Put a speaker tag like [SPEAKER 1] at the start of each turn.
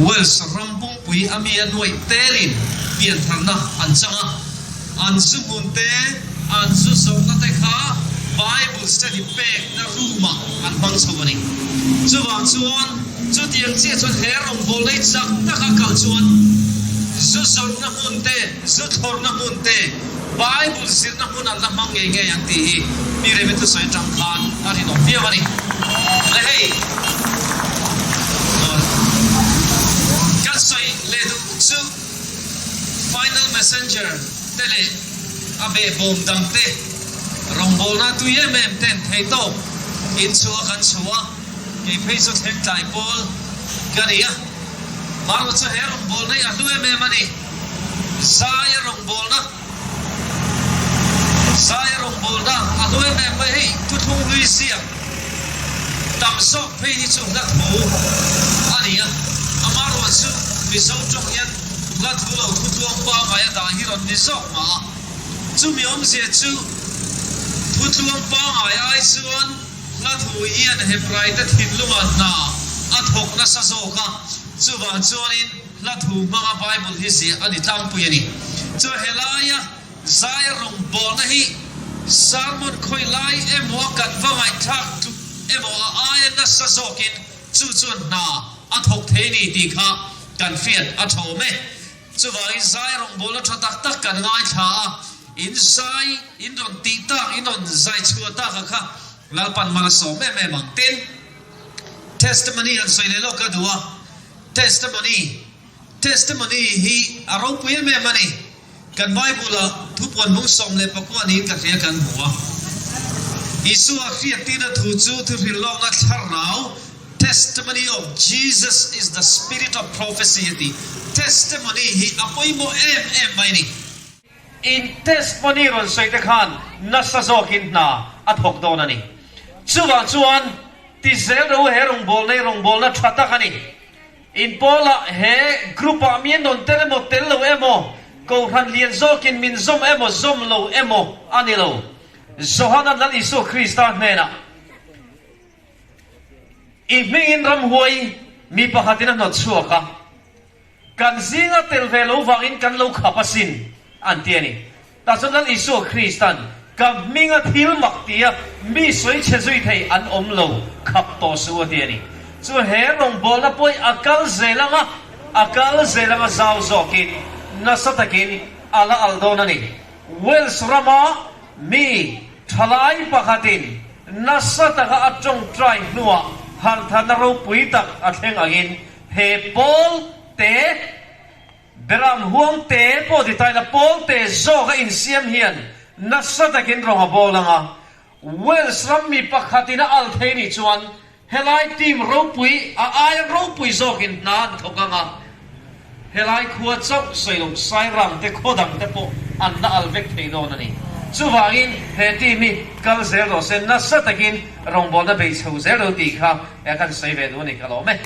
[SPEAKER 1] Wales ram pumpui a mi a nuaih telin piantharna an chang a. An zu hmun te, an zu zawrhna te kha Bible study pekna room-ah an hmang chho a ni. Chuvang chuan, chutiang chiah chuan he rawngbawlna hi chak taka kal chuan zu zawrhna hmun te, zu thlawrhna hmun te, Bible zirna hmun an la hmang ngei ngei ang tih hi mi Remi thusawi atang khan a rinawm viau a ni. Le hei, kan sawi leh duh chu Final Messenger te leh a behbawm dang te rawngbawlna tui em em ten thei tawk inchhuah kan chhuah a, kei phei chu thleng tlai pawl ka ni a, Maru chu he rawngbawlna hi a hlu em em a ni. Zaia rawngbawlna Zaia rawngbawlna a hlu em em mai hei thuthlung hlui ziak tam zawk phei hi chu hla thu a ni a, amaherawh chu Mizo tawng hian hla thu lo thutluang pangngai a dah hi rawn ni zawk mah a, chumi awmzia chu thutluang pangngai ai chuan hla thu hian Hebraite thinlungah hna a thawk nasa zawk a, chuvang chuanin Hla thu hmanga Bible hi ziah a ni tlangpui a ni. Chuan helaia zai rawngbawlna hi sermon khawi lai emaw a kan va ngaihthlak tluk emaw a aia nasa zawkin chu chuan hna a thawk thei a ni tih kha kan hriat a tha awm e. Chuvangin zai rawngbawlna tha tak tak kan ngaithla a, in zai in rawn tih tak, in rawn zai chhuah tak a kha Lalpan mal a sawm em em ang. Tin, testimony han sawi leh lawk ka duh a. Testimony, Testimony hi a ropui em em a ni. Kan Bible-ah thupuan bung 19 niin ka hria kan hmu a. Isua hriattirna thu chu thuhrilhlawkna thlarau, Testimony of Jesus is the spirit of prophecy a ti. Testimony hi a pawimawh em em mai a ni. In testimony rawn sawi te khan nasa zawkin hna a thawk dawn a ni. Chuvang chuan ti zel ro he rawngbawlna hi rawngbawlna tha tak a ni. In pawlah he group ah mi an rawn tel emaw tel lo emaw, kohhran lian zawkin min zawm emaw zawm lo emaw a ni lo. Johana Lal Isua Krista hnenah i hmingin ramhuai mi pakhatin a hnawt chhuak a. Kan zinga tel ve lo vangin kan lo khap asin, an ti a ni. Tah chuan Lal Isua Kristan, Ka hminga thil mak tia mi sawi chhe zui thei an awm lo, khap tawh suh a ti a ni. Chu he rawngbawlna pawh hi a kal zel anga, a kal zel anga zau zawkin nasa takin a la alh dawn a ni. Wales rama mi thalai pakhatin nasa taka a tawngtai hnuah harhtharna ropui tak a thleng angin He pawl te, Beram huang te pawh ti ta ila, pawl te zawk a insiam hian nasa takin rawng a bawl ang a. Wales ram mi pakhatin a al thei nih chuan helai team ropui a aia ropui zawkin hna an thawk ang a. Helai khua chauh sawi loh Sairang te khaw dang te pawh an la al vek thei dawn a ni. Chuvangin he team hi kal zel rawh se, nasa takin rawngbawlna bei chho zel lo tih kha kan sawi ve duh a ni ka lawm e.